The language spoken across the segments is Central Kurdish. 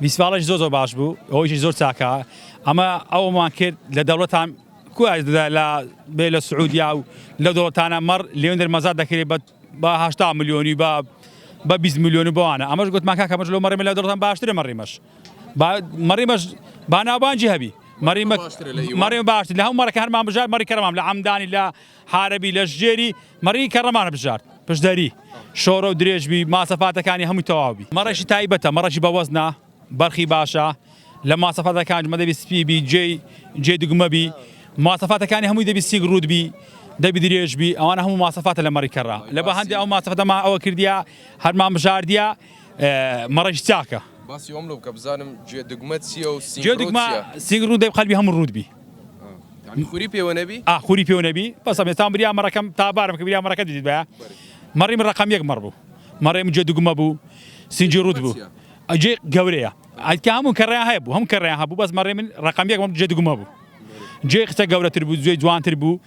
ڤیستیڤاڵێکی زۆر زۆر باش بوو ئەوەیشی زۆر چاکە ئەمە ئەومان کرد لە دەوڵەتان کو لە بێ لە سعودیا و لە دەوڵەتانە مەڕ لێندەر مەزاد دەکرێت بە بە 80 ملیۆنی بە بە 20 ملیۆن و بەوانە ئەمەش گوتمان کاکە ئەمەش لەو مەڕیمە لە دەوڵەتان باشترە مەڕیمەش با مەڕیمەش با ناوبانگی هەبی مەڕیمە مەڕیم باشتر لە هەموو مەڕەکە هەرمان بژار مەڕی کەرەمام لە عەمدانی لە حارەبی لە ژێری مەڕی کەڕەمانە بژارد پشدەری شۆڕە و درێژ بی ماسەفاتەکانی هەمووی تەواو بی مەڕێکی تایبەتە مەڕێکی بە وەزنە بەرخی باشە لە ماسەفاتەکان مە دەبی سپی بی جێی جێ دگمە بی ماسەفاتەکانی هەمووی دەبی سیگ ڕووت بی دەبی درێژ بی ئەوانە هەموو ماسەفاتە لە مەڕی کەڕە لە بە هەندێ ئەو ماسەفاتەمان ئەوە کردیە هەرمان بژاردیە مەڕێکی چاکە. باسی ئەوم لۆ بکە بزانم جێ دگمە چیە و سینگ جێ دگمە سینگ ڕووت دەبی قەلبی هەموو ڕووت بی. یانی خوری پێوە نەبی؟ ئا خوری پێوە نەبی بەس ئەم ئێستا بریا مەڕەکەم تا بارم کە بریا مەڕەکە دیت بایە مەڕی من ڕەقەم یەک مەڕ بوو مەڕێ من جێ دوگمە بوو سینجی ڕووت بوو جێ گەورەیە ئەتکە هەموو کەڕیان هەیە بوو هەم کەڕیان هەبوو بەس مەڕێ من ڕەقەم یەک جێ دوگمە بوو جێ قسە گەورەتر بوو جێ جوانتر بوو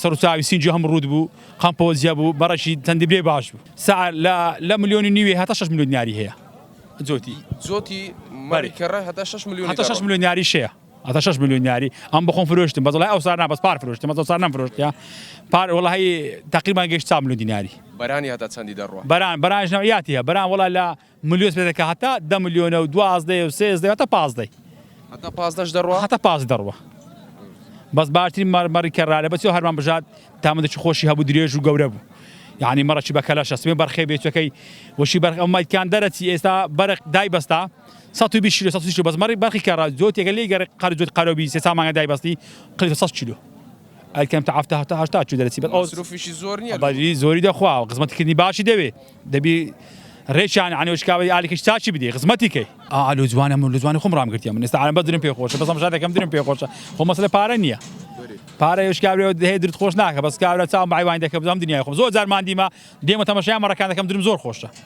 سەر و چاوی سینجی هەم ڕووت بوو قەمپۆزیە بوو بەڕەشی چەندی برێ باش بوو سعر لە لە ملیۆنی نیوێ هەتا 6 ملیۆن دیناری هەیە جۆتی جۆتی مەڕی کەڕە هەتا 6 ملیۆن هەتا 6 ملیۆن دیناری شەیە هەتا شەش ملیۆن یاری ئەم بەخۆم فرۆشتم بەس وەڵای ئەوسار نا بەس پار فرۆشتم بەس ئەوسار نەمفرۆشتیا پار وەڵی تقریبا گەشت 4 ملیۆن دیناری. بەرانی هەتا چەندی دەڕوا؟ بەران بەرانش نەوعیاتی هەیە بەران وەڵا لە ملیۆن پێ دەکا هەتا دە ملیۆنە و دوازدەیە و سێزدەیە هەتا پازدەی. هەتا پازدەش دەڕوا؟ هەتا پازدە دەڕوا بەس باشترین مەڕ مەڕی کەڕالە بەس هەرمان بژات تامەدەکی خۆشی هەبوو درێژ و گەورە بوو یعنی مەڕەکی بە کەلەشە سمێ بەرخێ بێچەکەی وەشی بەرخ ئەو مایکان دەرەچی ئێستا بەرق دای بەستا 120 کیلۆ 130 کیلۆ بەس مەڕی بەرخی کەڕا جۆتێکە لێی گەڕێ قەر جۆت قەرەبی سێ چار مانگە دای بەستی قریب 100 کیلۆ ئەی کەم تا هەفتا هەفتا هەشتا کیلۆ دەرەچی بەس ئەو مەسروفیشی زۆر نییە بەری زۆری دەخوا خزمەتکردنی باشی دەوێ دەبی ڕێکیان یعنی وشکاوی ئالیکەش چاکی بدەی خزمەتی کەی. ئا لۆ جوانە من لۆ جوانی خۆم ڕام گرتیە من ئێستا عالەم بەس درم پێ خۆشە بەس ئەم شاتێکم درم پێ خۆشە خۆ مەسەلە پارە نییە پارە یش کابرا هەیە درت خۆش ناکە بەس کابرا چاوم بە عەیوانی دەکە بزانم دنیای خۆم زۆر جار ماندیمە دێمە تەمەشای مەڕەکان دەکەم درم زۆر خۆشە.